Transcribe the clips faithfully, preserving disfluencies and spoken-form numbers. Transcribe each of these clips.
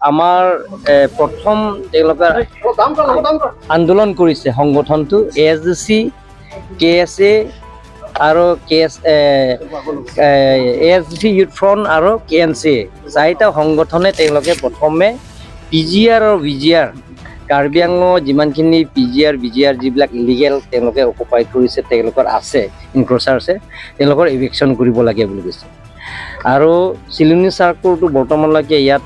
আমাৰ এ, প্ৰথম তেওঁলোকে আন্দোলন কৰিছে সংগঠনটো এ S D C, K S A আৰু K S A, A S D C youth front আৰু কে এন চি এ, চাৰিটা সংগঠনে তেওঁলোকে প্ৰথমে পি জি আৰ আৰু ভি জি আৰ, কাৰ্বি আংলঙৰ যিমানখিনি পি জি আৰ, ভি জি আৰ যিবিলাক ইলিগেল তেওঁলোকে অকুপাই কৰিছে, তেওঁলোকৰ আছে, ইনক্ৰচাৰ আছে, তেওঁলোকৰ ইভিকশ্যন কৰিব লাগে বুলি কৈছে। আৰু চিলনী চাৰ্কোলটো বৰ্তমানলৈকে ইয়াত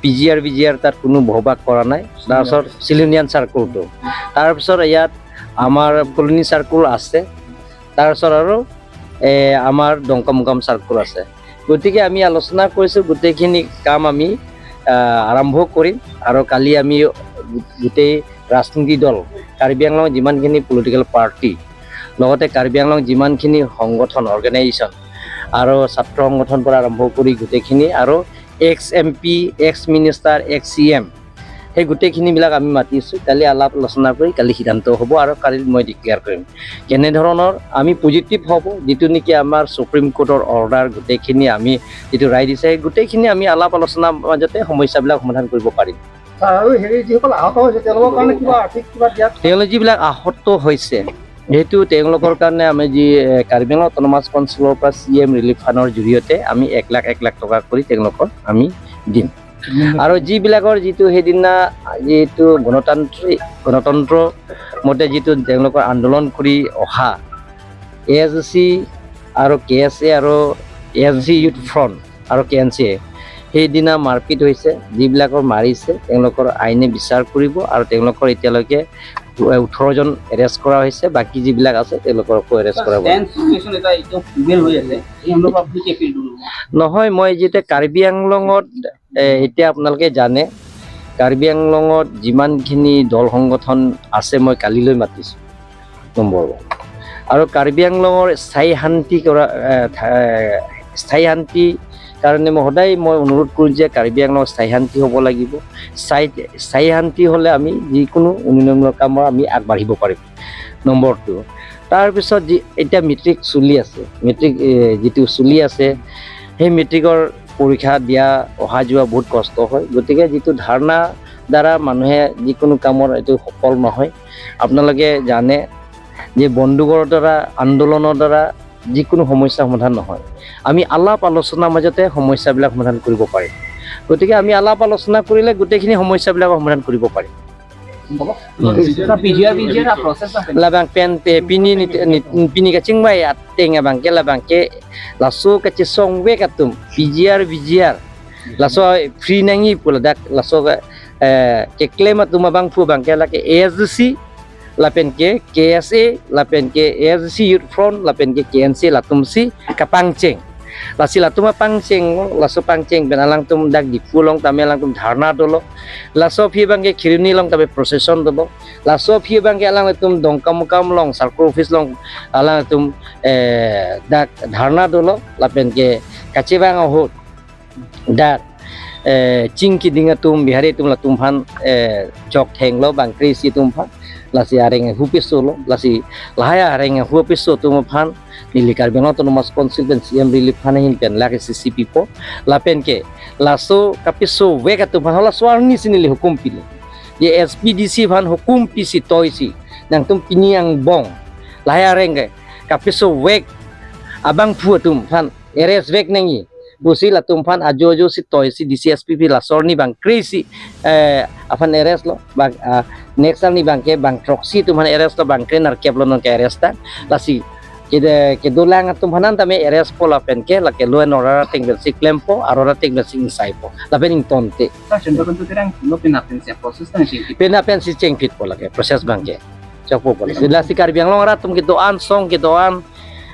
পি জি আৰ, ভি জি আৰ তাত কোনো বসবাস কৰা নাই। তাৰপিছত চিলনীয়ান চাৰ্কোলটো, তাৰপিছত ইয়াত আমাৰ কলনী চাৰ্কোল আছে, তাৰপিছত আৰু এ, আমাৰ ডংকামুকাম চাৰ্কোল আছে। গতিকে আমি আলোচনা কৰিছোঁ, গোটেইখিনি কাম আমি আহ, আৰম্ভ কৰিম। আৰু কালি আমি গোটেই ৰাজনীতি দল, কাৰ্বি আংলং যিমানখিনি পলিটিকেল পাৰ্টি, লগতে কাৰ্বি আংলং যিমানখিনি সংগঠন, অৰ্গেনাইজেশ্যন আৰু ছাত্ৰ সংগঠন পৰা আৰম্ভ কৰি গোটেইখিনি আৰু ex M P, ex minister, ex C M, সেই গোটেইখিনিবিলাক আমি মাতিছোঁ। কালি আলাপ আলোচনা কৰি কালি সিদ্ধান্ত হ'ব আৰু কালি মই ডিক্লেয়াৰ কৰিম কেনেধৰণৰ আমি পজিটিভ হ'ব, যিটো নেকি আমাৰ ছুপ্ৰিম কোৰ্টৰ অৰ্ডাৰ, গোটেইখিনি আমি যিটো ৰায় দিছে, সেই গোটেইখিনি আমি আলাপ আলোচনাৰ মাজতে সমস্যাবিলাক সমাধান কৰিব পাৰিম। ছাৰ, আৰু হেৰি যিসকল আহত হৈছে তেওঁলোকৰ কাৰণে কিবা আৰ্থিক কিবা দিয়াত? তেওঁ যিবিলাক আহত হৈছে, সেইটো তেওঁলোকৰ কাৰণে আমি যি এ, কাৰ্বি আংলং অট'নমাছ কাউন্সিলৰ পৰা চি এম ৰিলিফ ফাণ্ডৰ জৰিয়তে আমি এক লাখ এক লাখ টকা কৰি তেওঁলোকক আমি দিম। আৰু যিবিলাকৰ যিটো সেইদিনা যিটো গণতান্ত্ৰিক, গণতন্ত্ৰ মতে যিটো তেওঁলোকৰ আন্দোলন কৰি অহা এ এছ ডি চি আৰু কে এছ এ আৰু A S D C youth front আৰু কে এন চি এ, সেইদিনা মাৰপিট হৈছে, যিবিলাকৰ মাৰিছে তেওঁলোকৰ আইনে বিচাৰ কৰিব আৰু তেওঁলোকৰ এতিয়ালৈকে ওঠৰজন এৰেষ্ট কৰা হৈছে, বাকী যিবিলাক আছে তেওঁলোককো এৰেষ্ট কৰা হ'ব। ষ্টেণ্ড চিটুৱেশ্যন এটা একদম ক্ৰুৱেল হৈ আছে, এই সন্দৰ্ভত আপুনি কি এপিল কৰিব? নহয়, মই যেতিয়া কাৰ্বি আংলঙত এ, এতিয়া আপোনালোকে জানে, কাৰ্বি আংলঙত যিমানখিনি দল সংগঠন আছে, মই কালিলৈ মাতিছোঁ, নম্বৰ ওৱান। আৰু কাৰ্বি আংলঙৰ স্থায়ী শান্তি কৰা, এ, থা-, স্থায়ী শান্তি কাৰণে মই সদায় মই অনুৰোধ কৰোঁ যে কাৰ্বি আংলঙৰ স্থায়ী শান্তি হ'ব লাগিব। স্থায়ী, স্থায়ী শান্তি হ'লে আমি যিকোনো উন্নয়নমূলক কামৰ আমি আগবাঢ়িব পাৰিম। নম্বৰ টু, তাৰপিছত যি এতিয়া মেট্ৰিক চলি আছে, মেট্ৰিক, এ, যিটো চলি আছে, সেই মেট্ৰিকৰ পৰীক্ষা দিয়া অহা যোৱা বহুত কষ্ট হয়। গতিকে যিটো ধৰ্ণা দ্বাৰা মানুহে যিকোনো কামৰ এইটো সফল নহয়। আপোনালোকে জানে যে বন্দুকৰ দ্বাৰা, আন্দোলনৰ দ্বাৰা যিকোনো সমস্যা সমাধান নহয়। আমি আলাপ আলোচনাৰ মাজতে সমস্যাবিলাক সমাধান কৰিব পাৰিম। গতিকে আমি আলাপ আলোচনা কৰিলে গোটেইখিনি সমস্যাবিলাকৰ সমাধান কৰিব পাৰিম। Sir, P G R, V G R a-process na pen? Labang pen, eh, pini ni, ni, pini kachingvai ateng abang ke labang ke laso kachesongvek atum, P G R, V G R. Laso free nangji pu ladak laso ke, eh, keklem atum abangphu abang ke lake A S D C, lapen ke K S A, lapen ke A S D C Youth Front, lapen ke K N C latumsi kapangcheng. Lasi latum apangcheng, laso pangcheng pen alangtum dak Diphu along tame alangtum dharna dolo. Laso aphi abang ke Kheroni along tame procession dolo. Laso aphi abang ke alangtum Dongkamukam along, circle office along alangtum, eh, dak dharna dolo. Lapen ke kachevang ahut dak, eh, chingkiding atum, Bihari atum latum aphan, eh, chokthenglo, bangkresi atum aphan. Lasi areng ahu piso lo, lasi lahai areng ahu piso atum aphan neli Karbi Anglong Autonomous Council pen C M Relief Fund ahin pen lakh isi isi pipo. Lapen ke laso kapisovek atum aphan hala so arnisi neli hukum pilo. Ye S P D C aphan hukum pisi toisi nangtum pini angbong lahai areng ke kapisovek abangphu atum aphan arrest vek nangji pusi latum aphan ajo ajo si toisi D C S P pi laso arni bangkresi, eh, aphan arrest lo, bang, ah, next arni abang ke bangthroksi atum aphan arrest lo, bangkre nerkep lo non ke arrest ta. Lasi kede, kedolang atum aphan tame arrest po lapen ke lake law and order ateng pensi klempo, aro ateng pensi ingsaipo, lapen ingtonte. Sir, chenpa kan tu terang lo pinapen si process ta nisi. Pinapen si chengphitpo lake process abang ke. Chokpo pon. Lasi Karbi Anglong arat atum kedo-an, song kedo-an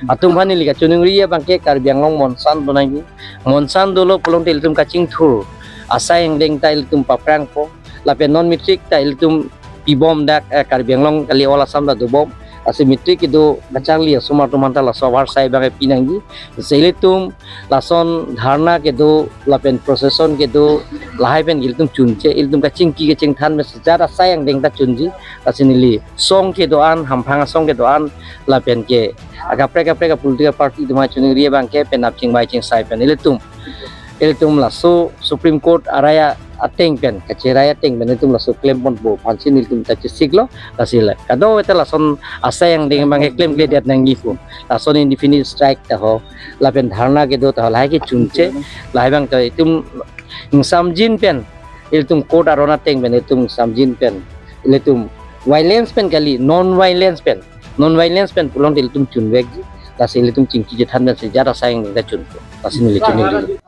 atum aphan neli kachiningri abang ke Karbi Anglong monsan do nangji. Monsan dolo pulote ilitum kachingthur asai angdeng ta ilitum paprangpo. Lapen non matric ta ilitum pibom dak, eh, Karbi Anglong kali, all Assam ta dobom. Lasi matric kedo kacharli asomar atum aphan ta laso avar sai abang ke pinangji. Lasi ilitum lason dharna kedo lapen procession kedo lahai pen ilitum chunche, ilitum kachingki kachingthan pen sejat asai angdeng ta chunji. Lasi neli song kedo-an, hamphang asong kedo-an, lapen ke akaprek kaprek a-political party atum aphan chiningri abang ke penap chingvai chingsai pen ilitum ilitum laso Supreme Court arai ateng pen, kacherai ateng pen ilitum laso klem ponpo aphansi nelitum ta chesiklo, lasi la kadokave ta lason asai angdeng abang keklemkledet nangji pu. Lason indefinite strike ta ho, lapen dharna kedo ta ho, lahai ke chunche, lahai abang ta itum ingsamjin pen, ilitum court aron ateng pen itum ingsamjin pen, ilitum violence pen kali, non violence pen, non violence pen pulote ilitum chunvekji, lasi ilitum chingki chethan pensi jat asai angdeng ta chunpo, lasi neli chunvekji.